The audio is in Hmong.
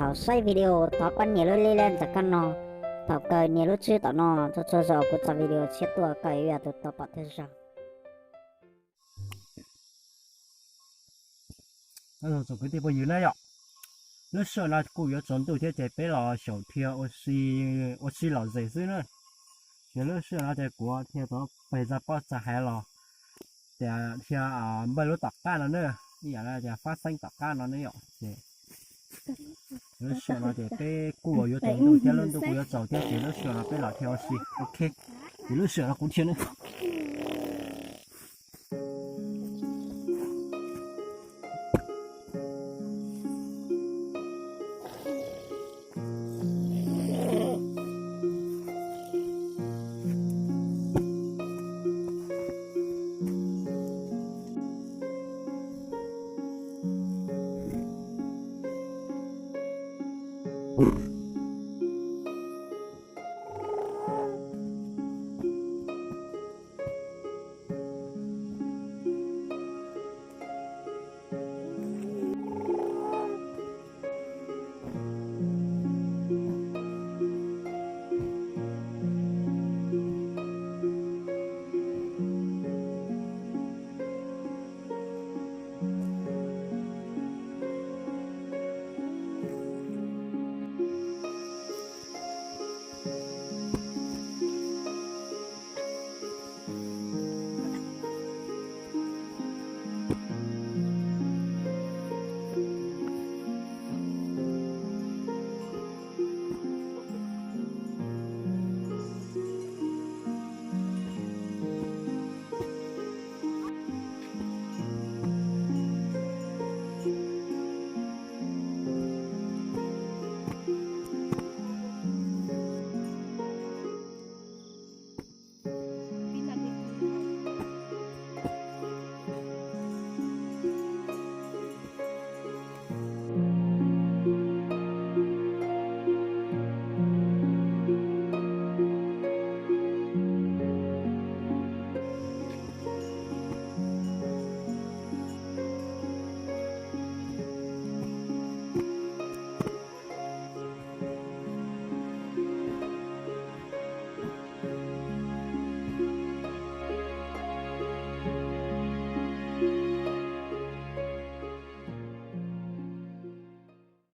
Thaum saib video thov pab nias lub like ntawm koj no. Thaum kawg nias lub tswb tom no, txhua txhua zaus kuv tso video tshiab tuaj koj yuav yog tus tau pom thawj zaug. Tsoom kwv tij phooj ywg na yom, lub sij hawm no kuj yuav tsaus ntuj thiab ces peb los xyaum dhia ua si, ua si lom zem xwb na. Ces lub sij hawm no ces kuv dhia tau pes txog pob txha hais los tias dhia npawg lub tom qab no na, ib yam li tias fab xeeb tom qab no ne yom. Ces lub sij hawm no ces peb kuj yuav tsaus ntuj thiab, lub ntuj kuj yuav tsaus thiab ces lub sij hawm no peb los dhia ua si. Ok, ces lub sij hawm no kuv dhia na.